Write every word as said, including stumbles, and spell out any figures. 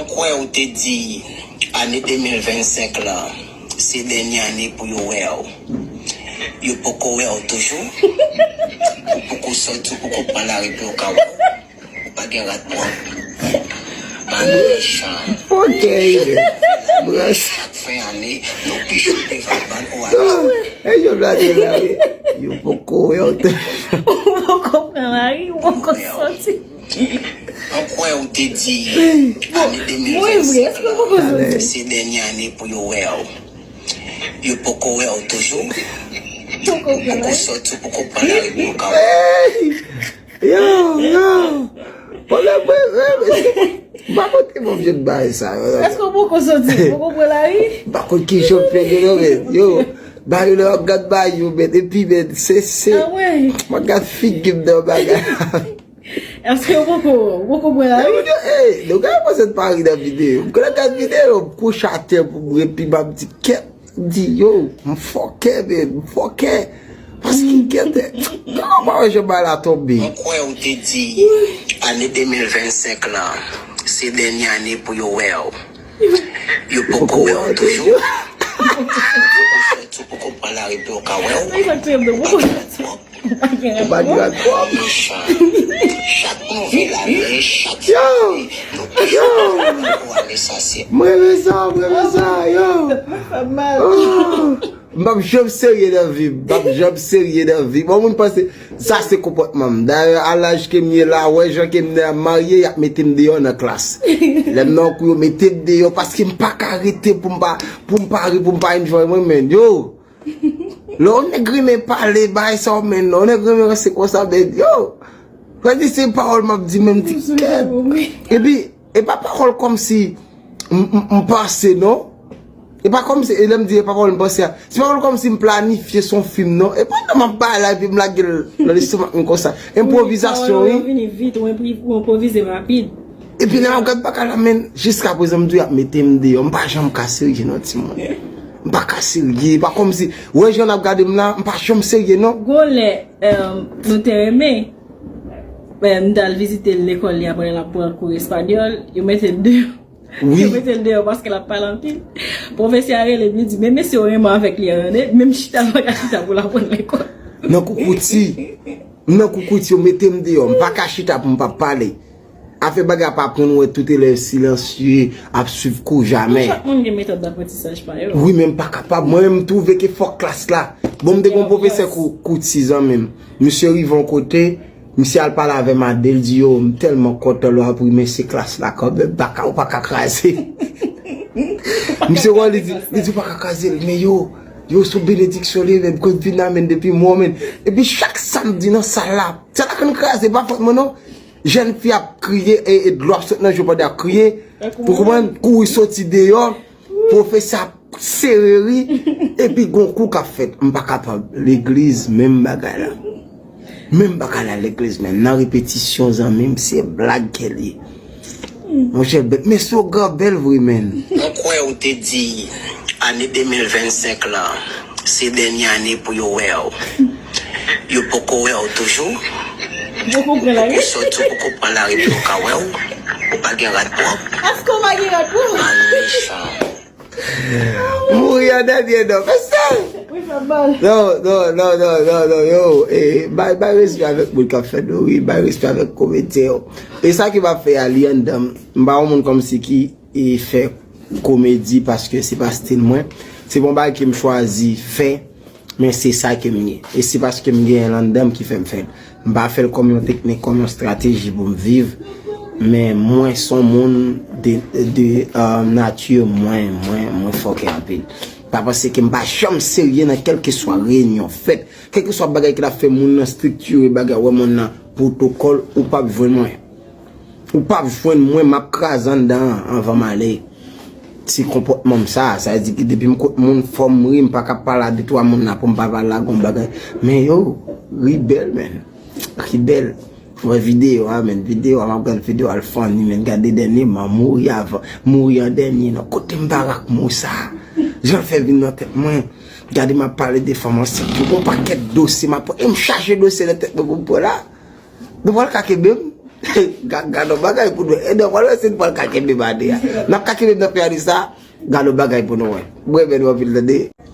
Kwè ou te di ane de mil vennsenk lan se dènye ane pou yo wè w. Yo poko wè w toujou. Ou poko sòti, ou poko pran lari pou yo ka wè w. Ou pa gen rad pwòp. Bann mechan. Ok, bras. Chak fen ane, nou pi cho devan bann oasis. E yo blage la, wi. Yo poko wè w toujou. Ou poko pran lari, ou poko sòti. Mwen kwè ou te di ane de mil vennsenk lan se dènye ane pou yo wè w. Yo poko wè w toujou. Ou poko sòti, ou poko pran lari pou yo ka wè w. Yo, yo. Pwoblèm mwen, mwen, mwen. M pa konn ki bon vye bagay sa yo. Èske w poko sòti? Ou poko pran lari? M pa konn ki jan w fè gen nan men. Yo, bagay yo lè w ap gad bagay yo, men, epi, men, se, se. Ah, wi. M ap gad figi m nan bagay. Èske w poko, w poko pran lari? Yo, yo, ey, nou ka panse n pa ri nan videyo. M konn ap gad videyo, m kouche atè pou m ri, epi m ap di, kèt. M di, yo, m fòkè, men, m fòkè. Paske, kèt, kòman w pa wè jan bagay la tonbe? Mwen kwè ou te di ane de mil vennsenk lan se dènye ane pou yo wè w. Yo poko wè w toujou. Ou poko sòti, ou poko pran lari pou yo ka wè w. Ou pa gen rad pwòp. Ou pa gen rad pwòp. Chak nouvèl ane, chak yo, yo, mwen renmen sa, mwen renmen sa, yo. Mwen fè mal. M p ap janm serye nan vi m. M p ap janm serye nan vi m. Yon moun panse sa se konpòtman m. Dayè, a laj ke m ye la, wè jan ke m nan marye, y ap mete m deyò nan klas. Lè m nan kou, yo mete m deyò paske m pa ka rete pou m pa, pou m pa ri, pou m pa enjoy mwen, men. Yo! Lè yon nèg renmen pale, bagay sa w, men, lè yon nèg renmen ranse konsa, men, yo! Sa di se pawòl m ap di, men, m di, kèt! Epi, e pa pawòl kòmsi m, m, m panse, non. E pa kòmsi, e lè m di e pa pawòl m panse a, se pawòl kòmsi m planifye, se yon fim, non. E pandan m ap bay la, epi m lage l nan lestomak mwen konsa. Enpwovizasyon, wi. Pawòl yo vini vit, ou enpri-, ou enpwovize rapid. Epi lè m ap gad bagay la, men, jiskaprezan, m di w, y ap mete m deyò. M pa janm ka serye, non, timoun. M pa ka serye. E pa kòmsi, wè jan n ap gade m la, m pa janm serye, non. Gon lè, eh, nou te renmen, eh, m t al vizite l lekòl li apre l ap pran kou espanyòl, yo mete l deyò. Wi. Yo mete l deyò paske l ap pale anpil. Pwofesè a rele m, li di, men mesye yo renmen avèk li an, tande. Menm chita l pa ka chita pou l aprann lekòl. Nan koukouti. Nan koukouti, yo mete m deyò. M pa ka chita pou m pa pale. Afè bagay ap aprann ou wè tout elèv silansye ap swiv kou jamè. Chak moun gen metòd daprantisaj pa yo. Wi, men m pa kapab. Mwen menm, m twouve ke fòk klas la. Bon, m te gen yon pwofesè kou-, koukouti, zanmi m. Misye rive yon kote, misye al pale avè madan l, di, yo, m tèlman kontan lè w ap ri, men se klas la kanmenm, m pa ka, ou pa ka kraze. Misye wè, li di, li di, ou pa ka kraze l, men yo, yo, se yon benediksyon li ye, men, kot vin la, men, depi mwen, men. Epi chak samdi nan sal la, sal la konn kraze, pa fòt mwen, non. Jèn fi ap kriye, e, e dlo ap sot nan je pandan y ap kriye. Ou konprann? Kouri soti deyò, pwofesè ap sere ri, epi gon kou k ap fèt. M pa kapab. Legliz, menm bagay la. Menm bagay la, legliz, men nan repetisyon, zanmi m, se blag ke l ye. Monchè, bèt, men slogan bèl vre, men. Mwen kwè ou te di ane de mil vennsenk lan se dènye ane pou yo wè w. Yo poko wè w toujou. Ou poko pran lari. Ou poko sòti, ou poko pran lari pou yo ka wè w. Ou pa gen rad pwòp. Èske w pa gen rad pwòp? Bann mechan. Mouri an dènye, non. Fè sa. Wi, fè mal. Non, non, non, non, non, non, yo. E, bay, bay respè avèk moun k ap fè nou ri, bay respè avèk komedyen yo. E sa ke m ap fè a, li anndan m. M pa yon moun kòmsi ki e fè komedi paske se pa stil mwen. Se pa yon bagay ke m chwazi fè, men se sa ke m ye. E se paske m genyen l anndan m ki fè m fè l. M pa fè l kòm yon teknik, kòm yon estrateji pou m viv, men mwen se yon moun de, de, euh, nati mwen, mwen, mwen fòkè anpil. Pa panse ke m pa janm serye nan kèlkeswa reyinyon, fèt, kèlkeswa bagay ki ta fè moun nan estriktire bagay, wè moun nan pwotokòl, ou p ap jwenn mwen. Ou p ap jwenn mwen, m ap kraze anndan an anvan m ale. Se konpòtman m sa, sa vle di ke depi m kot moun, fò m ri, m pa ka pale a de twa moun la pou m pa pale lage yon bagay. Men yo, ri bèl, men. Ri bèl. Wè videyo a, men. Videyo a, m ap gad videyo a, l funny, men. Gade dènye, m a mouri avan. Mouri an dènye, non. Kote m barak mo sa? Jan l fè vin nan tèt mwen. Gade, m ap pale de fanm ansent. Yo gon pakèt dosye, m ap pran. E m chaje dosye nan tèt mwen pou m pran la. Nou pral ka kenbe m? Ga- Gade yon bagay pou nou. E non, pral wè si n pral ka kenbe bandi a. N ap ka kenbe nan peyi sa. Gade yon bagay pou nou wè. Mwen renmen nou anpil tande.